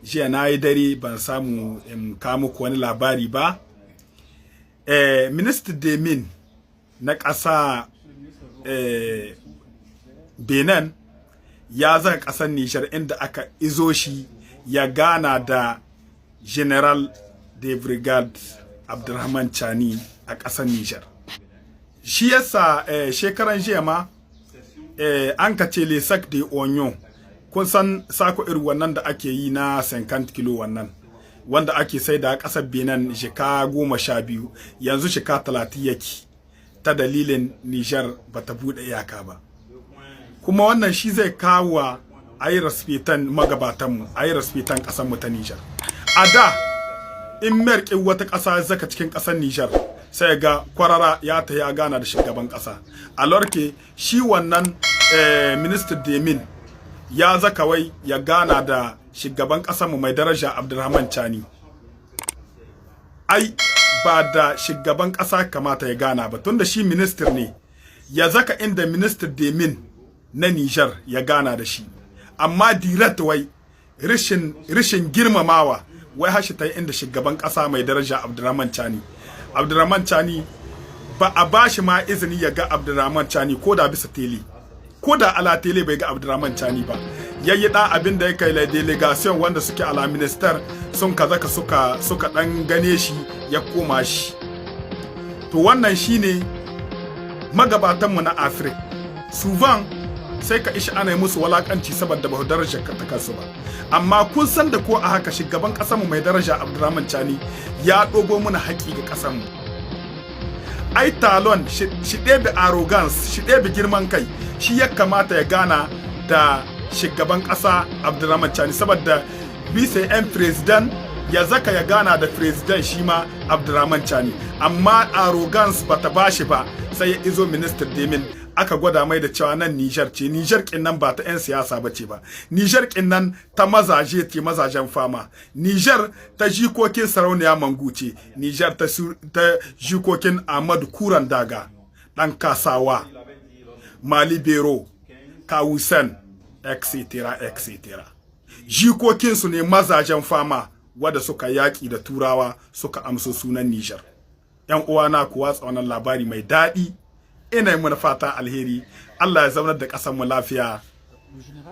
Jiya na yi dare ban samu in kawo muku wani labari ba. Ministre des Mines na ƙasa Benin ya zaka ƙasar Nijar, inda aka izo shi ya gana da Général de Brigade Abdurrahman Chani a ƙasar Nijar. Shi yasa shekaran jiya ma an ka ce le sac de oignon, kun san sako irin wannan da ake yi na 50 kilo, wannan wanda ake sai da ƙasar Benin jika 12, yanzu jika 30 yake, ta dalilin Nijar bata buɗe iyaka ba. Kuma wannan shi zai kawo a yi respecter magabatanmu, a yi respecter ƙasarmu ta Nijar. A da in merƙin wata ƙasa zaka cikin ƙasar Nijar, sai ga kwarara ya ta ya gana da shugaban ƙasa. Alors que shi wannan ministre des Mines ya zaka wai ya gana da shugaban ƙasarmu mai daraja Abdulrahman Chani. Ai ba da shugaban ƙasa kamata ya gana ba, tunda shi ministre ne, ya zaka inda ministre des Mines na Niger ya gana da shi. Amma direct wai rishin girmamawa, wai hashi ta inda shugaban ƙasa mai daraja Abdulrahman Chani. Abdulrahman Chani ba a bashi ma izini ya ga Abdulrahman Chani ko da bisa télé, ko da à la télé bai ga Abdulrahman Chani ba. Yayi da abin da ya kai la délégation wanda suke à la ministère sun kaza ka suka dan gane shi, ya koma shi. To wannan shine magabatanmu na Afirka. Souvent sai ka ishi ana yi musu walakanci saboda ba darajar ta kansu ba. Amma kun san da ko a haka, shugaban mu mai daraja Abdulrahman Chani ya dogo muna haƙi ga ƙasarmu. Ai Talon shi ɗebe arrogance, shi ɗebe girman kai, shi ya kamata ya gana da shugaban ƙasa Abdulrahman Chani, saboda bisa yan président ya zaka ya gana da président shi ma Abdulrahman Chani. Amma arrogance bata bashi ba, sai ya izo ministre des Mines, aka gwada mai da cewa nan Niger ce. Niger kin nan ba ta 'yan siyasa ba ce ba, Niger kin nan ta mazaje ce, mazajen fama. Niger ta jikokin Sarauniya Mangu ce, Niger ta jikokin Ahmadu Kuran Daga, dan Kasawa, Mali Bero, Kawusen, etc etc. Jikokin su ne mazajen fama wadda suka yaki da Turawa suka amso sunan Niger. Yan uwana, ku watsa wannan labari mai daɗi. Ina yi mana fata alheri. Allah ya zaunar da ƙasar mu lafiya.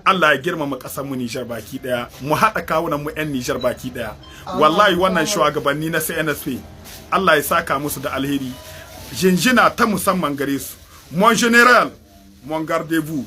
Allah ya girmama ƙasar mu Nijar baki daya. Mu haɗa kawunan mu 'yan Nijar baki daya. Wallahi wannan shugabanni na CNSP, Allah ya saka musu da alheri. Jinjina ta musamman gare su. Mon général, mon garde-vous.